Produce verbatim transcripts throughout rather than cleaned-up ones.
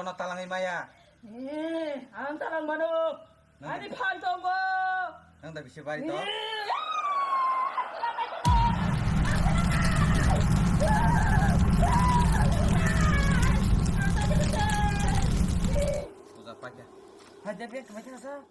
No talangwi maya. Eh, ang talang mano. Nang Ani da- phan tongo. Nang da bisi bari to. Eh. Puja paikha. Hai, dek, dek, mai thang sa.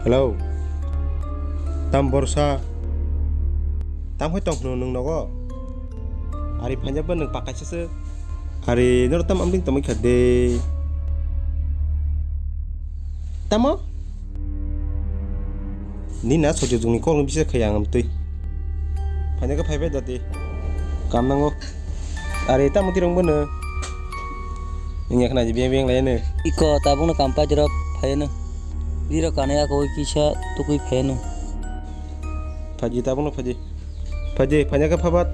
Hello. Tam borsa. Tam hoi tong phunu nwng nogo. Ari phanya bo nwng pakai sese. Ari noro tam amding tongwi kha de. Tamo? Nini na sojo jungni kok no bisa khaya ang amtwi. Phaina khe phaibai dati. Kam nango. Are tamo tirong bono. Nini khna ji beng beng lai ne. Iko tabung no kam pa jirok phai no. Biro kanai ako kisa tukui phai no. Phaji tabung no phaji. Phaidi, phaina khe phabat.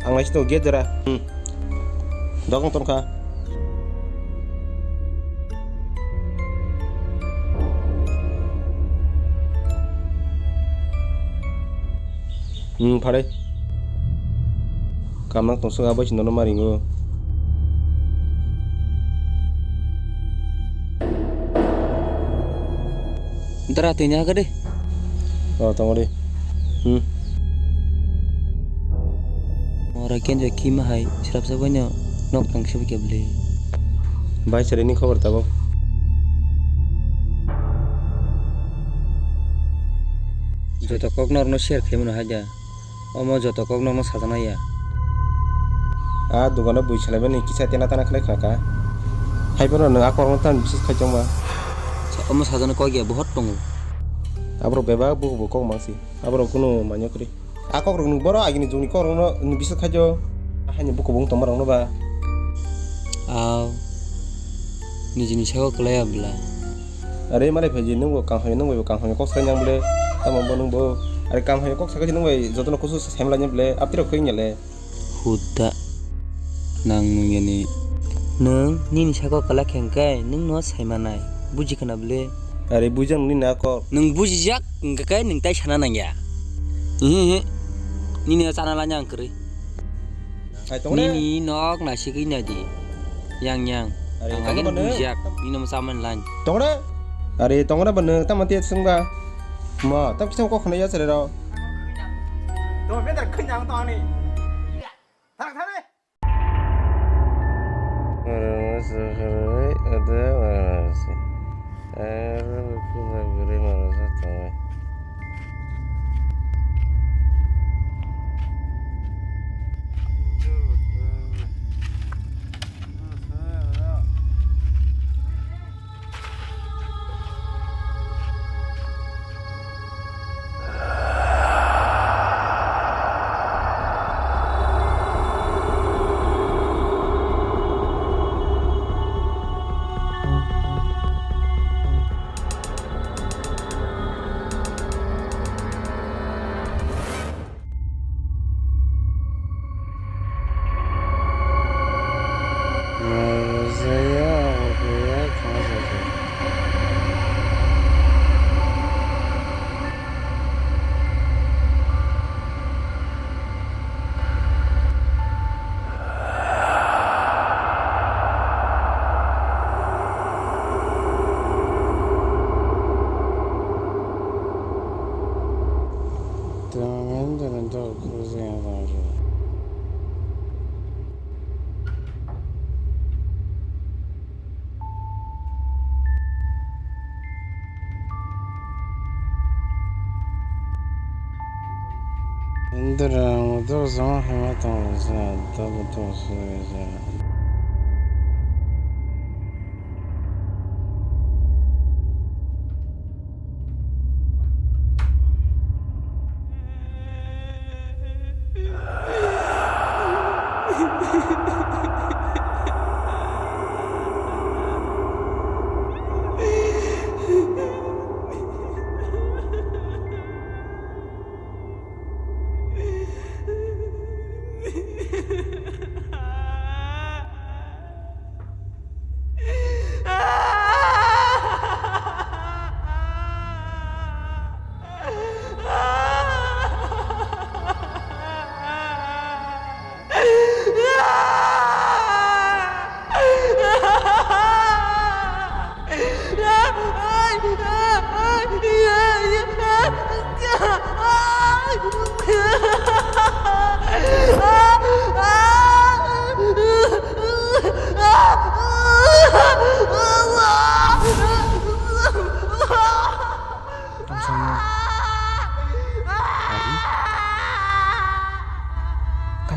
Ang naising tongo gate jora. Hmm. Dokong tongkha. Hmm, phare. Kamang tongsa abo sinono maringo. Dara twi nya kade. Oh, tongori. Hmm. Ora kenja kima hai srapsa baino nok tang se bikya bli. Bai sari ni khobor tabok. Joto kok norno share khaimano haida. Omo joto kok nokno sajana ya. A dogano bui salaimani kisa tena tana khlai kha ka. Haiphano nwng a kokno tamo bisis khai tongma. Sa-, omo sajana kok ya bohot tongo. Aborok bebak bukubo kok mangsi. Aborok kunu manya kwrwi. A kokrok nwng boro agini jugni kokrokno nwng bisis khai jo. Haini bukubo wng tongma rokno ba. Aw. Nijini saka kwlai ya bwla. Are malai phaiji nwngbo kaham nwngbo kaham kok sai nang bole. Tamo bo nwngbo. Are kaham kok sai nwngbai jotono kusu sai malai ble. Aptirok khoi nyale. Huda. Nang nung yani. Nung nini saka kwlai khengkai nwng no sai manai. Buji khana ble. Are bujang nini na kok. Nung bujijak hingka kai nung tai sana nang ya. Hehe. Nini chana lanya ang kwrwi. Ai, tongre. Nini nok nasigwi naidi. Yang, yang. Are, ang tongre agin bano. Bujak. Nini mo saman lan. Tongre. Are, tongre bano, tamo tiya sungba. Ma, tam kisa kok khna ya sere ro. Tong, bedar khna ang tong ani. Thang, thang, eh. Marasa kharwi ada marasa. Ada buku bagri marasa tongwi. Indra, ang dok sama hema tong sa, dok dok sa.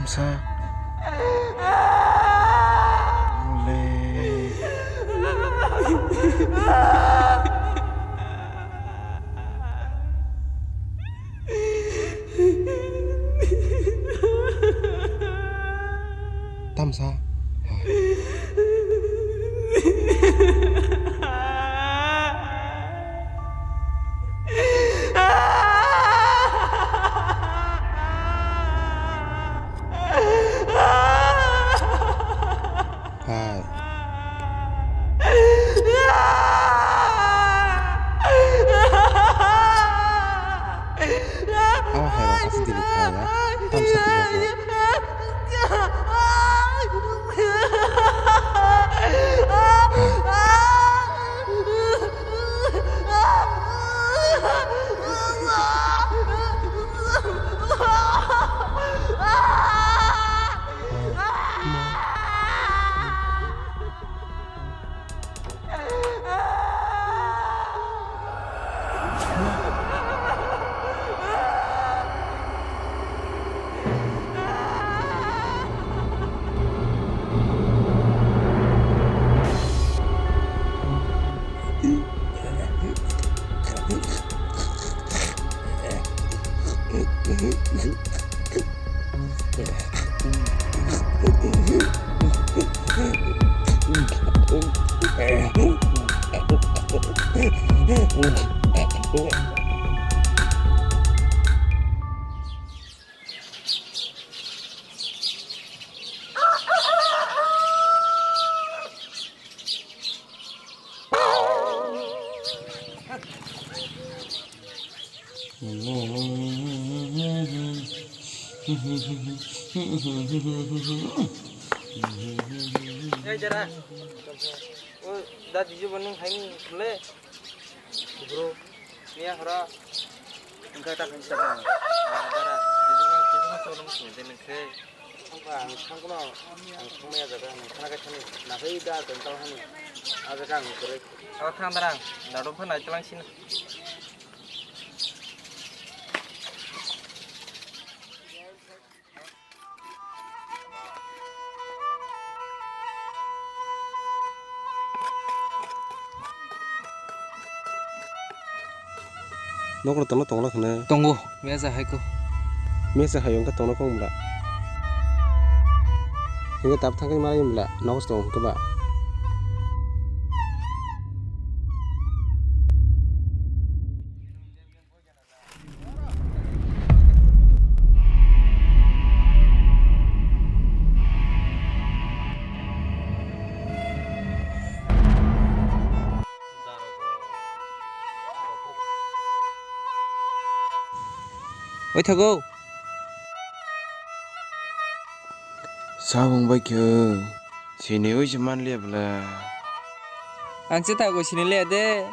Sa. Le. Tamsa. Hai. Aw hai rok aswk dili kha ya. Tamsa twi rok. Ei, jara. O, da, diji bo nung hai ni le. Bro, niya hora. Engka ta khan sa. Dara, diji bo, diji bo so nung sung de nung khe. Ang thangkno, ang thangmaya jaga, ang thangna kaisa ni, nabai da, tong tong hani, a jaga ang kwrwi. Abo thang darang, dadok pha nai tlang sini. Nokno tongna tongla khna. Tongo, mesa hai ko. Mesa hai wngkha tongna kong bla. Hingke tap thangkhe malai bla, nokos tong hwnkhe ba. Oi thago. Sabong bai khe. Sini ui se manliya bwla. Ang se tago sini le de.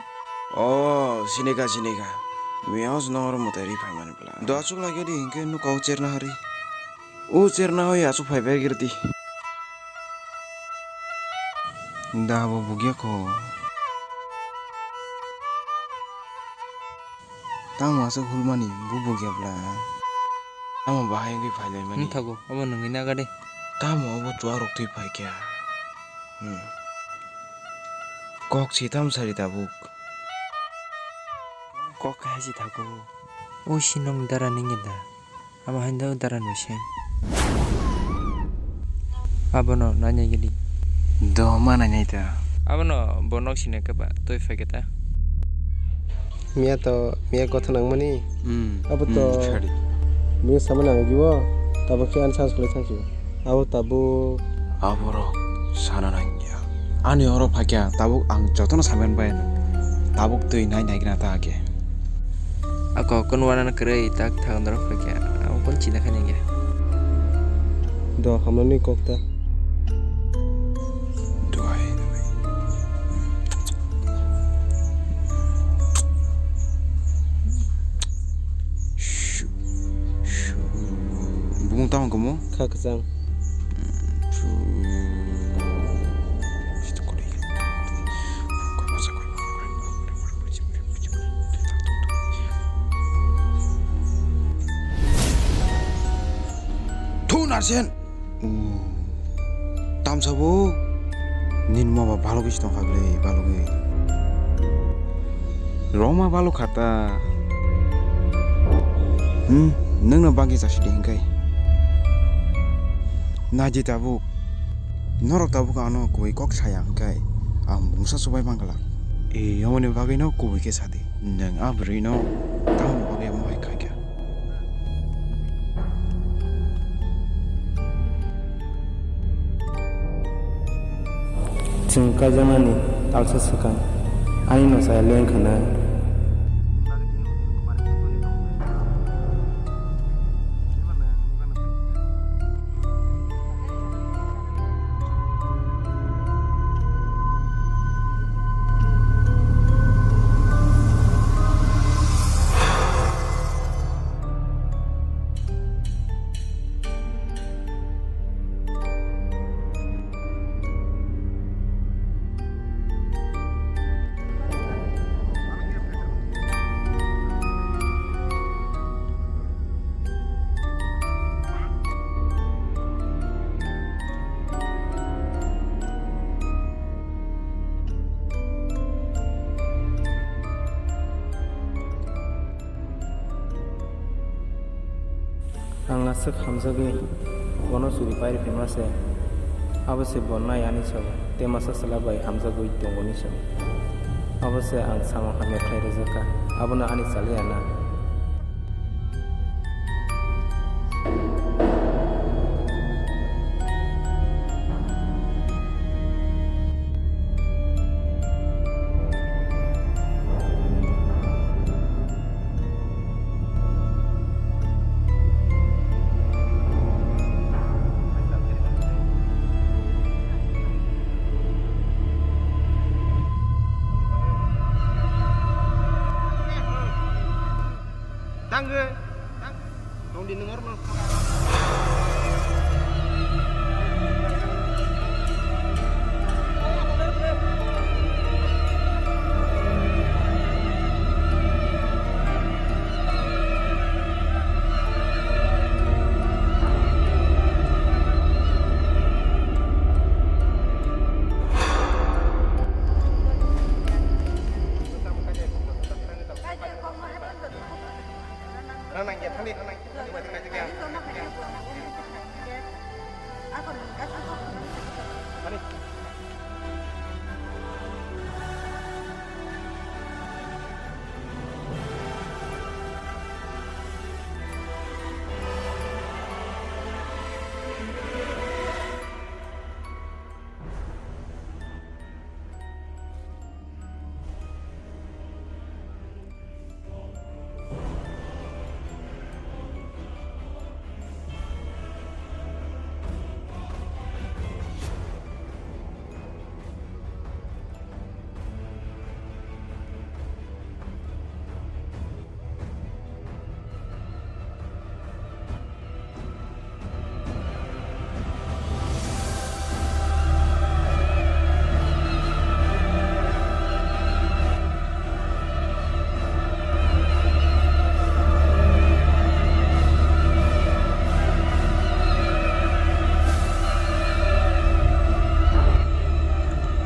O, sini ka, sini ka. Miya os nong oro mwtai ri phaimani bwla. Do achuk lagi di hinkhe nuk kau cherna hari. O cherna hoi achuk phai bai girdi. Da bo bugya ko. Tamo aswk hulmani bo bugya bwla. Tamo bahai wngwi phailaimani. Wng thago, obo nwngwi naga de. Tamo obo chuwa rok twi phaikha. Hmm. Kok si tamo sari tabuk. Kok hai si thago. O si nong dara ningya da. Amo haino dara nwi se. Abono nainai gini. Do ma nainai ta. Abono bo nok sini keba twi phaikhe ta. Miya to, miya kotha nangmani. Hmm. Abo to. Hmm, sorry. Miya sama nang jibo. Tabuk khe ani sans khulai thangsi. Abo tabuk. Aborok sana nangya. Ani oro phakya tabuk ang jotono samen bai tabuk twi nai nai gina ta age. Ako kun wana na kwrwi tak thang doro phakya. Abo kun china khani ge. Do hamani kok ta. Duhai, duhai. Shu, shu. Bumung tamo kamo? Kha kwchang. Arsen. Tamsa bo. Nini mama balogwi se tongkha ble, balogwi. Roma balok kha ta. Hmm, nwngno bagwi chasi di hwnkhai. Naidi tabuk. Norok tabuk ano kubui kok saya hwnkhai. Ang mungsa chubai mangala. E, yomoni bagwino kubui khe sadi. Nwng a bwrwino tamoni bagwi omo hai khaikha? Chwng kaijaknani talsa swkang ani no chaya lengkha na. Ang aswk hamjagwi bono churi pai rwphima se, abo se bo nai ani sabo tei masa chwla bai hamjagwi tongoni se. Abo se ang samung hamya khlai rwjakha, abono ani chaliya na. Tangwi. Tong di nung orno. Ranang ya, thani, ranang.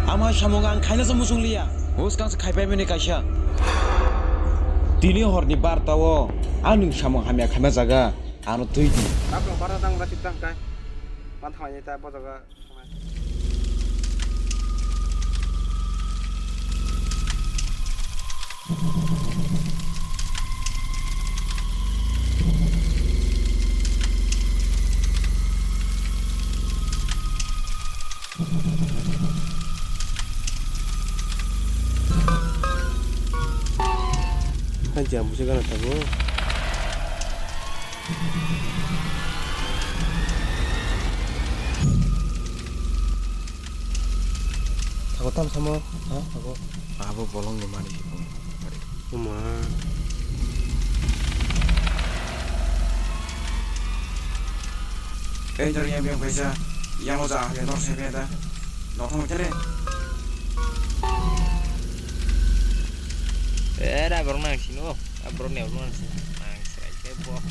Ama samung ang khaina se muchung liya. Buskang se khaipai mani kaisa. Tini horni barta o ang nwng samung hamya khaima jaga. Ano twi di. Tapno bara dang rachik tang kai. Man thanglai ta bo jaga. Hai jam busi gana tabuk. Thago tam samo, ha, thago. Abo bolong ni mani si tong. Uma. Ei, dari yang biang paisa, yang oja, yang nor saya biada. Nor thong chere. Eh, dah baru nang sini, oh. Ah, baru nih, baru nang sini. Nang sini, kayak buah.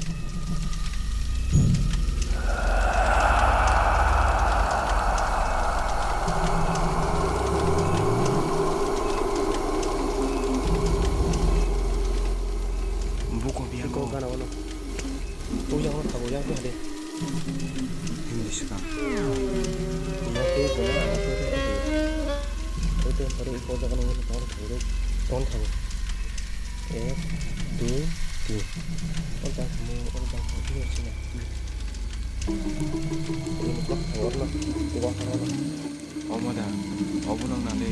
Puja ko thago yang ko hade. Hindi sika. Yang ko ko na ko ko ko. Ko te pare ko jaga nang ko ko ko. Ton thago. Ek, dui, tin. On tang mo, on tang mo. Ini sini. Ini blok thago na. Ini blok thago na. Omo da, obo nang nale.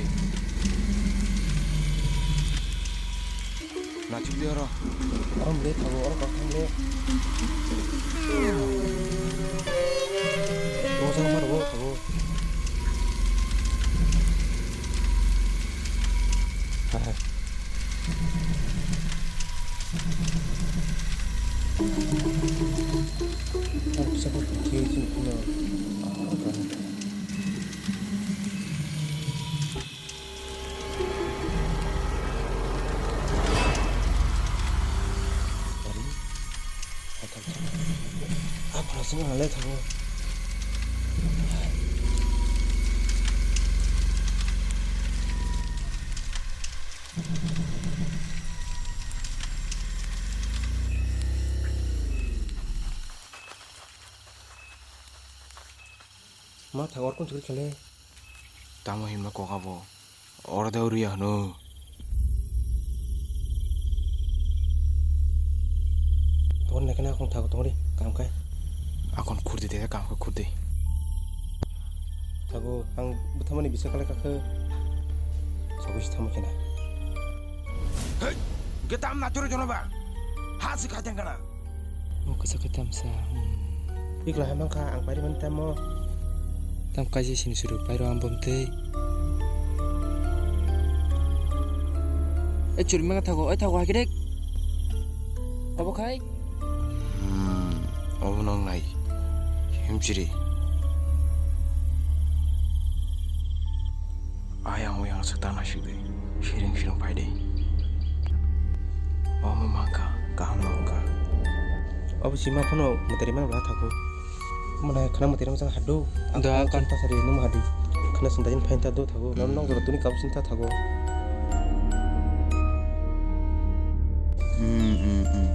Nachuk di oro. Orom le thago, oro kok thang le. Roja mar bo thago. Ha ha. Ang kisa ko khe chini kuno. Ma thago, or kun chukri khale. Tamo himno kok abo? Oro de uriya hwno. Tongri naikhe nakong thago, tongri, kaham khai. Akon khurdi de, kaham khai khurdi. Thago, ang bwthamani bisa kale kakhe. Sogwi si thamo khena. Hei, getam na choro jono ba. Ha si khaiteng kana. Mo kisa khe tamsa, hmm. Ikla hai mankha, ang pairi mani tamo. Tam kaisa sini suru, pairo ang bomtwi. Eh, churi manga thago, eh, thago, hakirek. Tabo khai? Hmm, obo nang nai. Himchiri. Ayang oyang swk tang naisik de, siring siring phai de. Omo mankha, kaham mankha. Obo sima phano mwtari mano bwla thago. Mwnai khana mwtari mano hadu. Da, ang kan- ta sari nung hadi. Khana sung dajin phain ta do thago. Nang nang jora tuni kabo sinta thago. Hmm, hmm, hmm.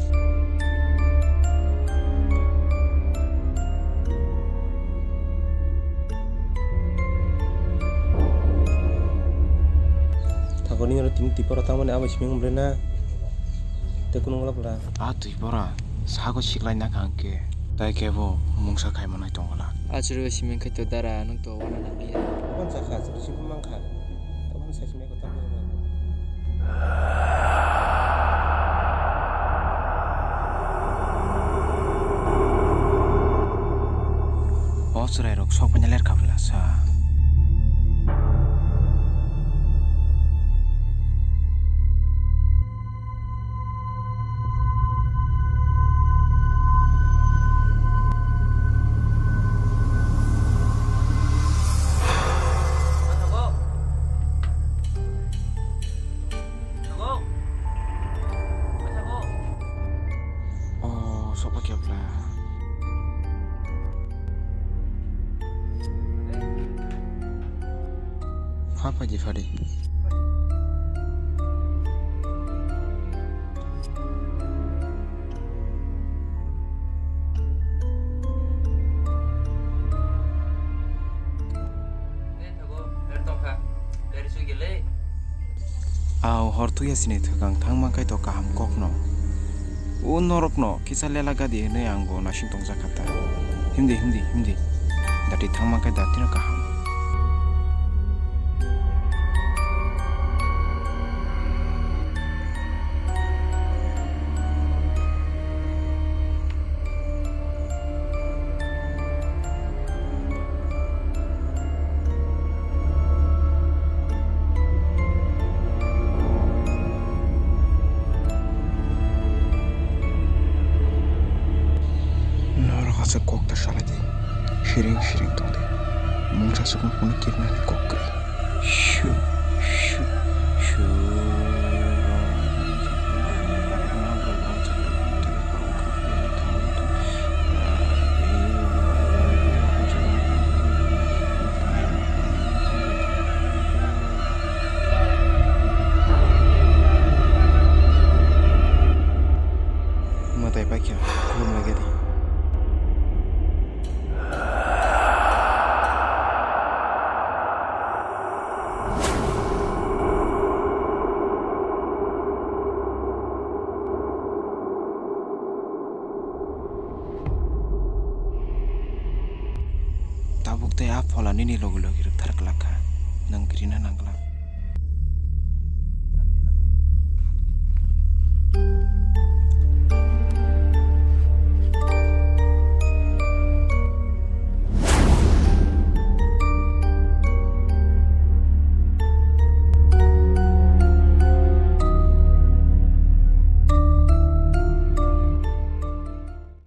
Thakoni oro tini tiporo tangmani abo simi wng bwle na. Tei kunu wngla bwla. A twi bora sago siklai na kha hwnkhe, tai khe bo mungsa khai manai tongla. Achuru simi khai to dara, nwng to wana nang liya. Aboni sakha, achuru simi mankha. Aboni sai simi ko tamo. O chwrairok sok phaiya lerkha bwla sa. O, sokma khe bwla. Ha, phaidi, phaidi. Aw, hor tuya sini thwkang thangma kaitor kaham kokno. O norokno kisa lela gadi hwnwi ang bo naising tongjakha ta. Himdi, himdi, himdi. Dati thangma kai datino kaham. Norok aswk kok ta salai di, siring siring tong di, mungsa swkang phano kirnani kok kwrwi. Shu, shu, shu. Mwtai paikha, khulumlai gadi. Buk tei a phola nini logi logi rwkthar glak kha. Nwng kirina nang glak.